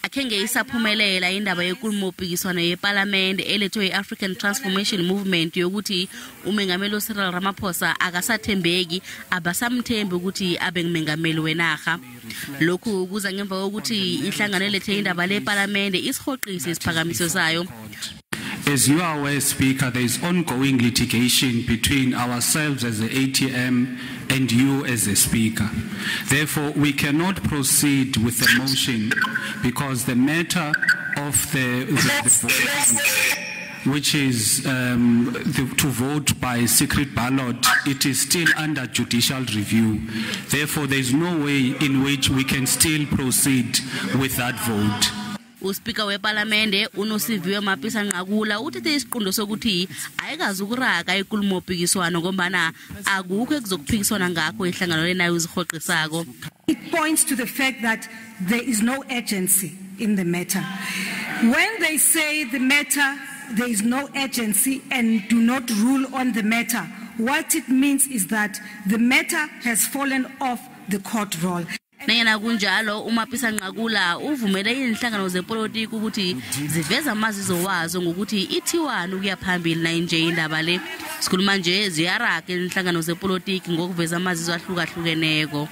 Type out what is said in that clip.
Akhenge isaphumelela indaba yekulumopikiswano yepalamende elethwe i-African Transformation Movement yokuthi umengameli uCyril Ramaphosa akasathembeki, abasamthembi ukuthi abe ngumengameli wenarha. Lokhu kuza ngemva kokuthi ihlangano elethe indaba lepalamende isihoqise isiphakamiso sayo. As you are aware, Speaker, there is ongoing litigation between ourselves as the ATM and you as the Speaker. Therefore, we cannot proceed with the motion because the matter of the vote, which is to vote by secret ballot, it is still under judicial review. Therefore, there is no way in which we can still proceed with that vote. Uspika wepalamende uNosiviwe Mapisa Nqakula uthethe isiqundo sokuthi ayikazi ukuraga ikulumopikiswano ngombana akukho ekuzokuphikiswana ngakho ihlangano lenayo izihoqisako. It points to the fact that there is no urgency in the matter. When they say the matter, there is no urgency and do not rule on the matter, what it means is that the matter has fallen off the court roll. Nanyana kunjalo, uMapisa Nqakula uvumele iinhlangano zepolitiki ukuthi ziveze amazizo wazo ngokuthi ithiwani ukuya phambili nayinje indaba le. Sikhuluma nje ziyaraga iinhlangano zepolitiki ngokuveza amazizo ahlukahlukeneko.